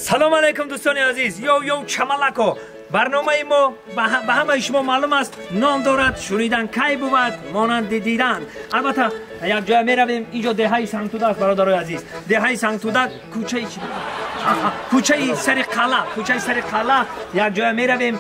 Салом алейкум дӯстони азиз. Йоу йоу чамалако. Барномаи мо ба ҳамаи шумо маълум аст, ном дорад шунидан кай бувад монанди дидан. Албатта як ҷоя меравем, инҷо деҳаи Сангтуда аст, бародарои азиз. Деҳаи Сангтуда, кӯчаи сари қалъа, кӯчаи сари қалъа як ҷоя меравем.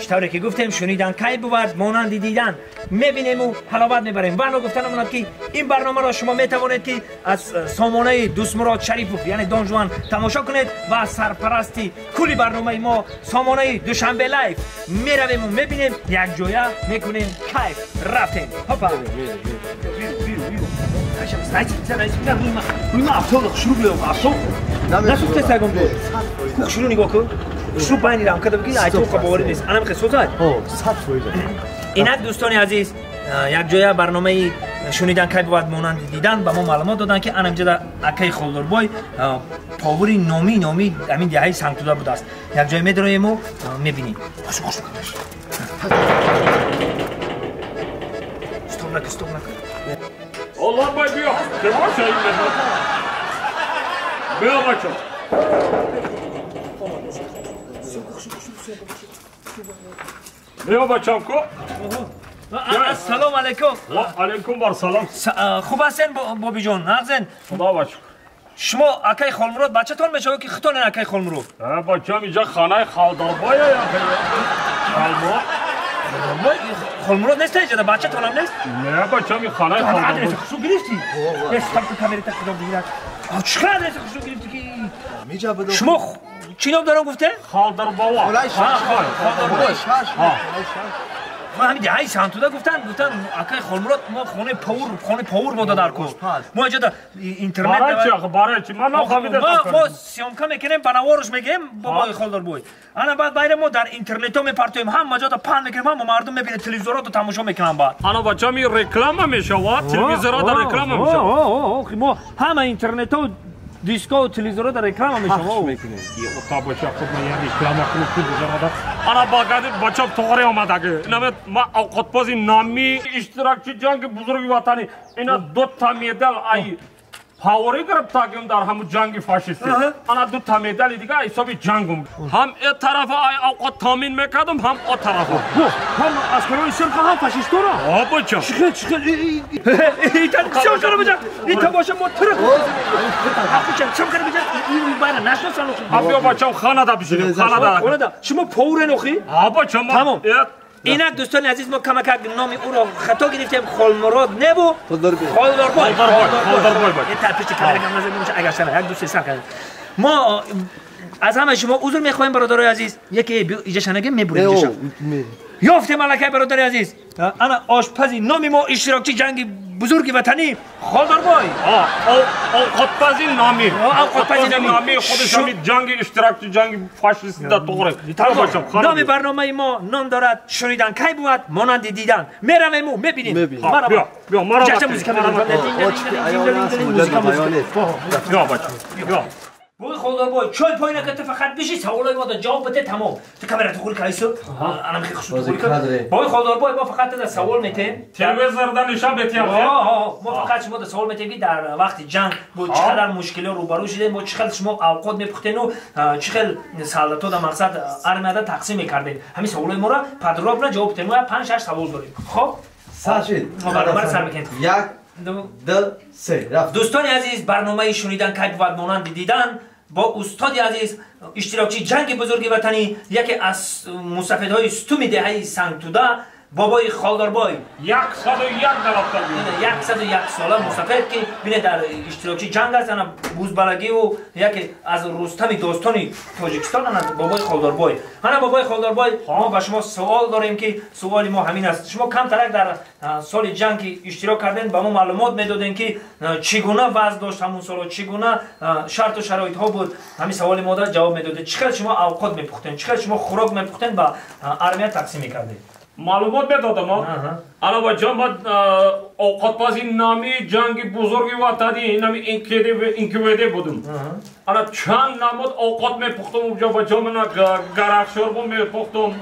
Чӣ тавре ки гуфтем, шунидан кай бувад монанди дидан. Мебинему ҳаловат мебарем. Ва ногуфта намонад ки ин барномаро шумо метавонед ки аз сомонаи Дӯстмурод Шарипов, яъне Дон Жуан, тамошо кунед ва сарпарасти кулли барномаи мо сомонаи Душанбе Лайф. Меравему мебинем, якҷоя мекунем кайф. Рафтем. Хопа. Шурӯъ нигоҳ кун. Шурӯъ байни рамкада бигир, айтоқа боварӣ нест. Анам хе созад? 100%. Инак дӯстони азиз, якҷоя барномаи шунидан кай бувад монанди дидан ба мо маълумот доданд ки ана инҷода акаи Холдорбой повари номи ҳамин деҳаи Сангтуда будааст. Якҷоя медароему мебинем. Стоп накун, стоп накун. Холдорбой биё, кирмоша ин меҳмон. Биё бачо. Биё бачам ку. Ассалому алайкум. Ва алайкум вассалом. Хуб ҳастен бобиҷон, нағзен? Худо ба шукр. Шумо акаи Холмурод бачатон мешавад ки худтон акаи Холмурод? Бачам инҷа хонаи Холдорбой. Холмурод. Холмурод нест инҷа, бачатонам нест? Не бачам, ин хонаи Холдорбой. Адреси хушрӯ гирифтӣ? Не, стоп камера та худо бигирад. Чӣ қадар адреси хушрӯ гирифтӣ ки? Шумо чӣ ном дорам гуфте? Холдорбой. Холдорбой. Ман ҳамин деҳаи Сангтуда гуфтан акаи Холмурод мо хонаи повар мода дар кор. Мо инҷода интернет барои чӣ? Ман нафаҳмидам. Мо съёмка мекунем, ба наворш мегирем бобои Холдорбой. Ана баъд байра мо дар интернетҳо мепартоем, ҳама ҷода паҳн мекунем, ҳама мардум мебинад, телевизорҳо тамошо мекунанд баъд. Ана бачам, ин реклама мешавад, телевизорҳо дар реклама мешавад. Мо ҳама интернетҳо, диско, телевизорҳо дар реклама мешавад. Бача худ ман я реклама кунам телевизорҳо. Ана багади бачам тоғри омадаги. Инаме ма овқатпази номи иштирокчи ҷанги бузурги ватанӣ. Ина ду та медал ай павори гирифтагим дар ҳамун ҷанги фашистӣ. Ана ду та медали дига ҳисоби ҷангум. Ҳам э тарафа ай овқат таъмин мекардам, ҳам о тарафа. Ҳам аскарои сирха, ҳам фашистора. О бача. Чихел чихел. Итан бисёр кара бача. Ита боша мо тирк. Ахуча чам кара бача. Байра нашносан охи. Биё бачам хонада бишинем, хонада. Хонада. Шумо поварен охи? Ҳа бачам. Тамом. Инак дӯстони азиз, мо камакак номи ӯро хато гирифтем. Холмурод небу Холдорбой. Пеши камера гам назад меша, агар шава як ду се сар кард. Мо аз ҳамаи шумо узр мехоҳем, бародарои азиз. Яке иҷаша нагем, мебурем иҷаша. Ёфтем аллакай, бародари азиз. Ана ошпази номи мо, иштирокчи ҷанги бузурги ватанӣ Холдорбой. Овқатпази номи. Овқатпази номи худаш ҳамин ҷанги иштирокчи ҷанги фашистида тоғри. Номи барномаи мо ном дорад шунидан кай бувад монанди дидан. Меравему мебинем. Биё, биё, маро. Ҷаша музика мебарем. Биё бача, биё. Бой Холдорбой, чой пой накард, ту фақат биши саволои мо да ҷавоб бите, тамом. Ту камера ту хури кайсу? Ана мехи хушрӯ ту хури кар. Бой Холдорбой, мо фақат ту да савол метем. Телевизорда нишон бетиям. Мо фақат шумо да савол метем ки дар вақти ҷанг бо чӣ қадар мушкилиҳо рӯбарӯ шудем, бо чӣ қадар шумо авқот мепухтену чӣ хел солдатҳо да мақсад армияда тақсим мекардем. Ҳамин саволои моро подробно ҷавоб битем. Мо 5-6 савол дорем. Хоб? Сар шид. Мо барномаро сар мекунем. 1 2 3 рафт. Дӯстони азиз, барномаи шунидан кай бувад монанди дидан бо устоди азиз, иштирокчи ҷанги бузурги ватанӣ, яке аз мусафедҳои стуми деҳаи Сангтуда, бобои Холдорбой. 101 дарафтагӣ. 101 сола мусафед ки бинед дар иштирокчи ҷанг аст, ана бузбалагиву яке аз рустами достони Тоҷикистон, ана бобои Холдорбой. Ана бобои Холдорбой, мо ба шумо суол дорем ки суоли мо ҳамин аст. Шумо камтарак дар соли ҷанг ки иштирок кардем, ба мо маълумот медодем ки чӣ гуна вазъ дошт ҳамун соло, чӣ гуна шарту шароитҳо буд. Ҳамин саволи мо да ҷавоб медодед. Чӣ хел шумо авқот мепухтен, чӣ хел шумо хӯрок мепухтен, ба армия тақсим мекардед? Маълумот медодам. Ана бача, ман овқатпази номи ҷанги бузурги ватанӣ, инами НКВД будум. Ана чанд намуд овқот мепухтум унҷо бачо мана гарах шӯрбо мепухтум,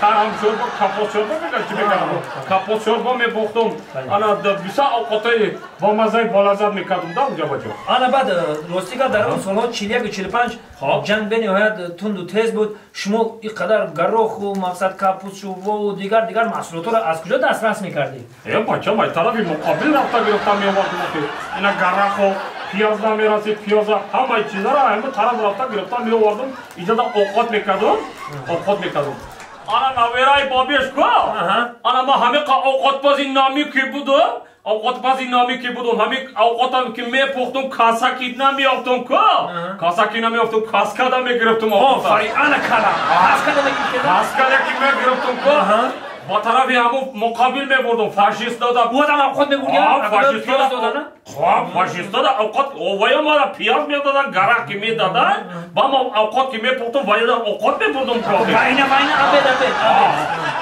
карам шӯрбо, капос шӯрбо мегӯяд чӣ мегӯяд? Капос шӯрбо мепухтум. Ана бисёр овқотҳои бомаззаи болаззат мекардум да унҷо бачо. Ана баъд рости гап дар он солҳо 41-45 ҷанг бениҳоят тунду тез буд. Шумо ин қадар гароху мақсад капус шӯрбову дигар дигар маҳсулотҳоро аз куҷо дастрас мекардед? Э бача, ай тарафи муқобил рафта гирифта меовардум охи. Ина гараху пиёз намерасид, пиёза ҳамаи чизаро ҳама тараф рафта гирифта меовардум, иҷода овқот мекардум, овқот мекардум. Ана навераи бобеш ку? Ана ма ҳамиқа овқотпази номӣ ки будум, овқотпази номӣ ки будум, ҳами овқотам ки мепухтум, каса ки намеёфтум ку? Каса ки намеёфтум, каскада мегирифтум овқота. Офарин, ана кала. Каскада мегирифтед? Каскада ки мегирифтум ку? Ба тарафи ҳамун муқобил мебурдум, фашистода. Одам овқот мебурдиям? Фашистода овқот овая мара пиёз медодан, гарах ки медодан, ба ма овқот ки мепухтум, ваяда овқот мебурдум. Вайна, вайна, абед, абед, абед.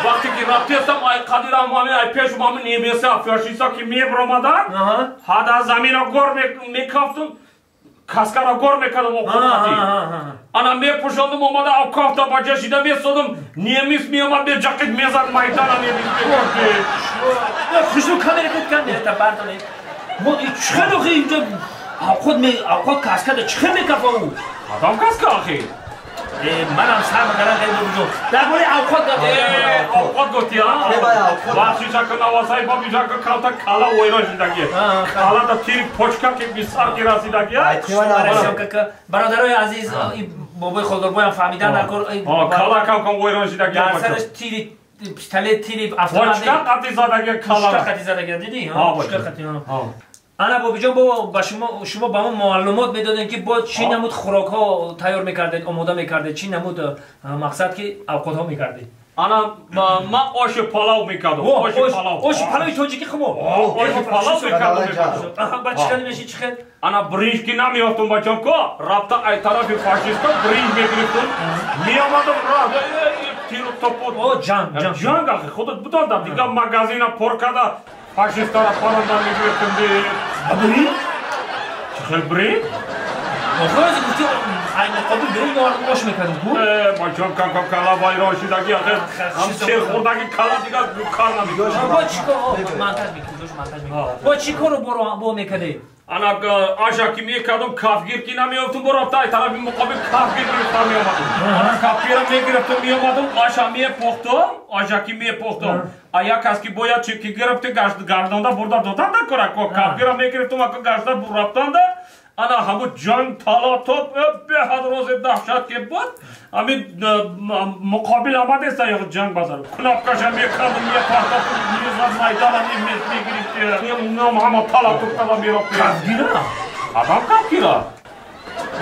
Вақте ки рафтестам, ай қадирам ҳами, ай пешум ҳами немеса фашиста ки мебиромадан, ҳада замина гор мекафтум, каскара гор мекардам овқотқати. Ана мепӯшондум, омада авкафта ба ҷа шида месодум, немис меомад, меҷақид мезад майдана немис мегуфт. Хушрӯ камера кед камера бардоне. Мо чӣ хел охи инҷо авқот ме авқот каскада чӣ хел мекафа ӯ? Адам каска охи. Манам сар мекардам кайд бобиҷон. Дар бораи авқот гап. Авқот гуфти, а? Бахшишака навасаи бобиҷака калта кала ойрон шидаги. Кала да тир почка ки бисар ки расидаги. Бародарои азиз, бобои Холдорбоям фаҳмидан дар кор. Кала кам кам ойрон шидаги. Дар сараш тири пистолет, тири автомат. Почка қати задаги кала. Почка қати задаги, дидӣ? Почка қати. Ана бобиҷон, бо ба шумо ба мо маълумот медодем ки бо чӣ намуд хӯрокҳо тайёр мекардед, омода мекардед, чӣ намуд мақсад ки авқотҳо мекардед? Ана ман оши палав мекардам. Оши палав. Оши палави тоҷикӣ хумо. Оши палав мекардам. Ба чӣ хел меши, чӣ хел? Ана бринҷ ки намеёфтум бачам ко, рафта ай тарафи фашиста бринҷ мегирифтум, меомадам раҳ тиру топот. О, ҷанг, ҷанг. Ҷанг ахи худат бидонда, дигар магазина пур карда фашистара паронда мегирифтум. Бринҷ? Чӣ хел бринҷ? Охир гуфти ай муқобил бринҷ овардум ош мекардум ку? Бачам кам кам кала вайрон шидаги ахи ҳам сер хӯрдаги кала дигар кар намекунад. Бо чӣ кор монтаж мекунӣ? Монтаж мекунӣ. Бо чӣ кору бо мекардӣ? Ана аша ки мекардум, кафгир ки намеёфтум, бо рафта ай тарафи муқобил кафгир гирифта меомадум. Ана кафгира мегирифтум, меомадум, аша мепухтум, аша ки мепухтум. А як кас ки бояд чи ки гирифти гардонда бурда додан да кора, кафгира мегирифтум, ака гашта рафтанда. Ана ҳаму ҷанг талатоп беҳад рози даҳшат ки буд, ҳамин муқобил омадеста ҷанг базар. Кнопкаша мекардум, мепартофтум, мезад майдана мегирифти. Ҳама талатоп када мерафт. Кафгира? Адам кафгира.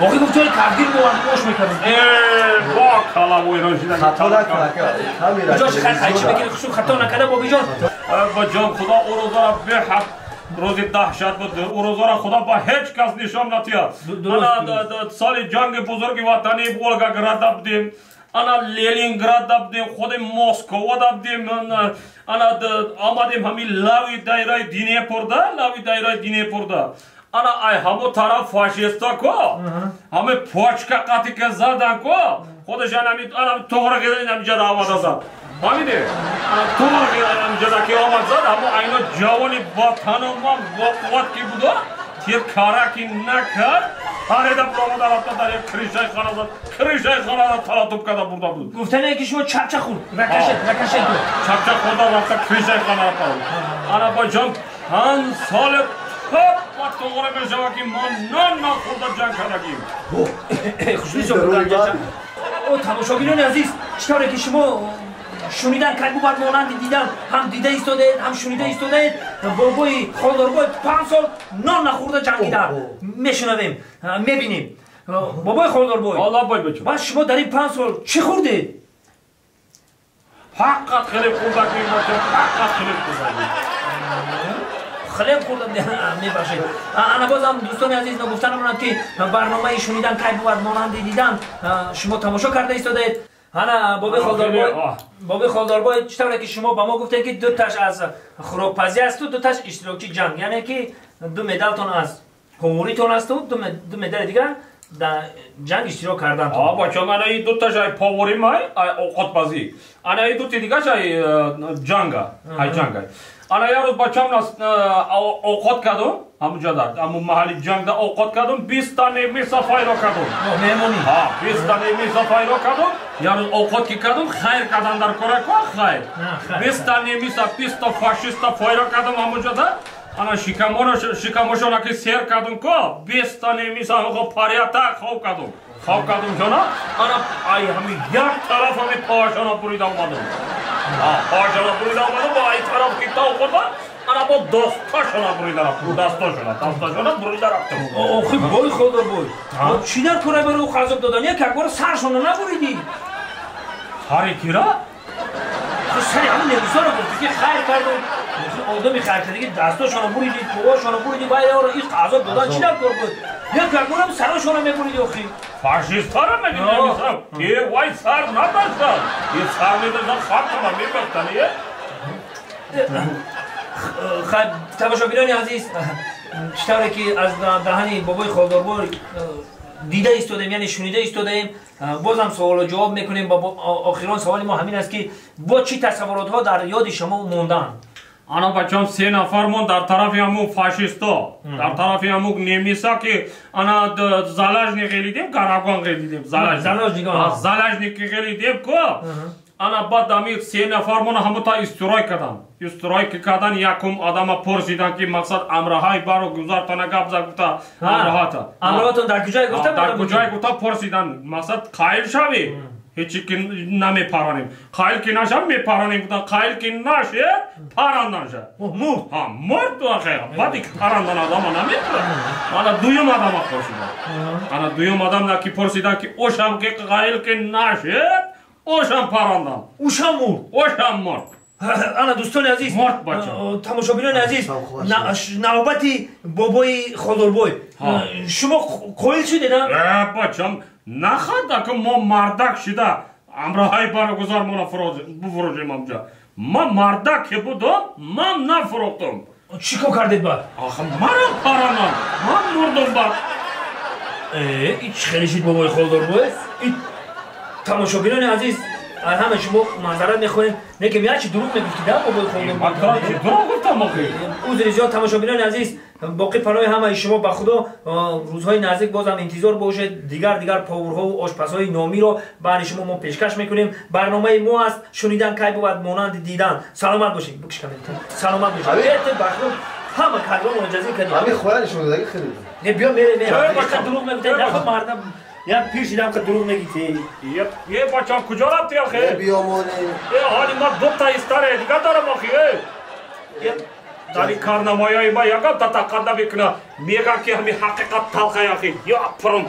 Охи гуфти кафгир меовардум ош мекардум. Бо кала войрон шида. Хато накун ака. Ҷош хайчи мекунӣ хушу хато накарда бобиҷон. Ба ҷон худо ӯ рӯзора беҳад рӯзи даҳшат буд. Ӯ рӯзора худо ба ҳеҷ кас нишон натиҳад. Ана соли ҷанги бузурги ватанӣ Волгограда будем, ана Ленинграда будем, худи Москвада будем, ана омадем ҳамин лави дайраи Днепрда, лави дайраи Днепрда. Ана ай ҳамун тараф фашиста ко, ҳами почка қати ки задан ко, худашан ҳами ана тоғра ки ҳамиҷада омада зад. Фаҳмидӣ? Ана тоғра ки ҳамиҷада ки омад зад, ҳамун айно ҷавони бо тануман бо қувват ки буда, тир кара ки накард, пареда буромада рафта дар як кришаи хона зад, кришаи хонара талатуб карда бурда буд. Гуфтане ки шумо чапча хӯрд, ракашед, ракашед буд. Чапча хӯрда рафта кришаи хонара пард. Ана бо ҷон панҷ соли топ ва тоғра мешава ки мо нон нахӯрда ҷанг кардагим. Хушрӯ О, тамошобинони азиз, чӣ тавре ки шумо шунидан кай бувад монанди дидан, ҳам дида истодаед, ҳам шунида истодаед, бобои Холдорбой 5 сол нон нахӯрда ҷангида мешунавем, мебинем. Бобои Холдорбой, баъд шумо дар ин 5 сол чӣ хӯрдед? Фақат хлеб хӯрдагим, фақат хлеб хӯрдагим. Хлеб хӯрда мебахшед. Ана бозам дӯстони азиз ногуфта намонад ки барномаи шунидан кай бувад монанди дидан шумо тамошо карда истодаед. Ана бобои Холдорбой, бобои Холдорбой, чӣ тавре ки шумо ба мо гуфтед ки ду таш аз хӯрокпазӣ асту ду таш иштирокчи ҷанг, яъне ки ду медалтон аз ҳумуритон асту ду медали дигар дар ҷанг иштирок кардан. Бачам, ана и дуташ ай повори май, ай овқатпазӣ. Ана и дути дигаш ай ҷанга, ай ҷанга. Ана як рӯз бачам овқат кардум, ҳамунҷа дар ҳамун маҳалли ҷангда овқат кардум, 20 та немиса файро кардум. Меҳмонӣ. Ҳа, 20 та немиса файро кардум. Як рӯз овқат ки кардум, хайр кардан дар кора ко хайр. 20 та немиса, 20 та фашиста файро кардум ҳамунҷада. Ана шикамошона ки сер кардум ко, 20 та немиса ҳамхо парията хоб кардум. Хоб кардум шона, ана ай ҳами як тараф ҳами поашона бурида омадум. Поашона бурида омадум, бо ай тараф ки тав хӯрда, ана бо дасташона бурида рафтум, дасташона бурида рафтум. Охи бой Холдорбой, чӣ дар кора барои ӯ азоб додан? Як бор саршона набуридӣ? Сари кира? Сари ҳамин немисаро гуфтӣ ки хайр кардум. Одами хайр кардагӣ дастошона буридӣ, поашона буридӣ, вай яро ин азоб додан чӣ дар кор буд? Як борам сарошона мебуридӣ охи. Фашистҳоро мегӣ немисаро? Э, вай сар надоштан. Э, сар медоштан, хатама мебастан, э? Хайр, тамошобинони азиз, чӣ тавре ки аз даҳани бобои Холдорбой дида истодаем, яъне шунида истодаем, бозам саволу ҷавоб мекунем. Охирон саволи мо ҳамин аст ки бо чӣ тасаввуротҳо дар ёди шумо монданд? Ана бачам, се нафармон дар тарафи ҳамун фашисто, дар тарафи ҳамун немиса ки ана заложник ғелидем, гарагон ғелидем, заложник ғелидем ко. Ана баъд ами се нафармон ҳамута истирой карданд. Истирой ки кардан, якум одама пурсидан ки мақсад амраҳаи баро гузартона гап зад, гуфта амраҳата. Амраҳатон дар куҷое гуфта? Дар куҷое гуфта пурсидан, мақсад қайл шавӣ? Ҳечи ки намепаронем. Қайл ки нашав мепаронем, гуфтан қайл ки нашед, парандан ша. Мурд. Ҳа, мурд охир. Баъд ки парандан одама намепарад. Ана дуюм одама пурсидан. Ана дуюм одам ки пурсидан ки ошам ки қайл ки нашед, ошам парандан. Ушам мурд. Ошам мурд. Ана дӯстони азиз, мурд бача. Тамошобинони азиз, навбати бобои Холдорбой. Шумо қоил шудед, а? Э, бачам, нахада ки мо мардак шида амраҳаи барогузар моро буфурӯшем амҷа. Ман мардак ки будам, ман нафурӯхтам. Чӣ кор кардед баъд? Ах, марам паранам, ман мурдам баъд. Э, ин чӣ хеле шид бобои Холдорбой? Тамошобинони азиз, ҳама шумо манзарат мехоҳем, лекин як чи дурӯғ мегуфтӣ да бобои Холдорбой? Дурӯғ гуфтам охи. Узри зиёд тамошобинони азиз, боқӣ паноҳи ҳамаи шумо ба Худо. Рӯзҳои наздик бозам интизор бошед, дигар поварҳову ошпазҳои номиро баъди шумо мо пешкаш мекунем. Барномаи мо аст шунидан кай бувад монанди дидан. Саломат бошед. Бикш камерата. Саломат бошед. Ба Худо ҳама кадромонро ҷазир кардем. Ҳамин хоя нишондодагӣ хеле. Не, биё мере, мере. Дурӯғ мегуфтед, нахо мардам. Як пир шидам ки дурӯғ мегӯӣ. Е, бачам, куҷо рафтӣ охи? Е, биёмонӣ. Е, ҳоли ма дута истаре дига дорам охи. Е, дар ин карнамояи ма ягон та тақат намекуна. Мегӯям ки ҳамин ҳақиқат талхай охи. Я пурум.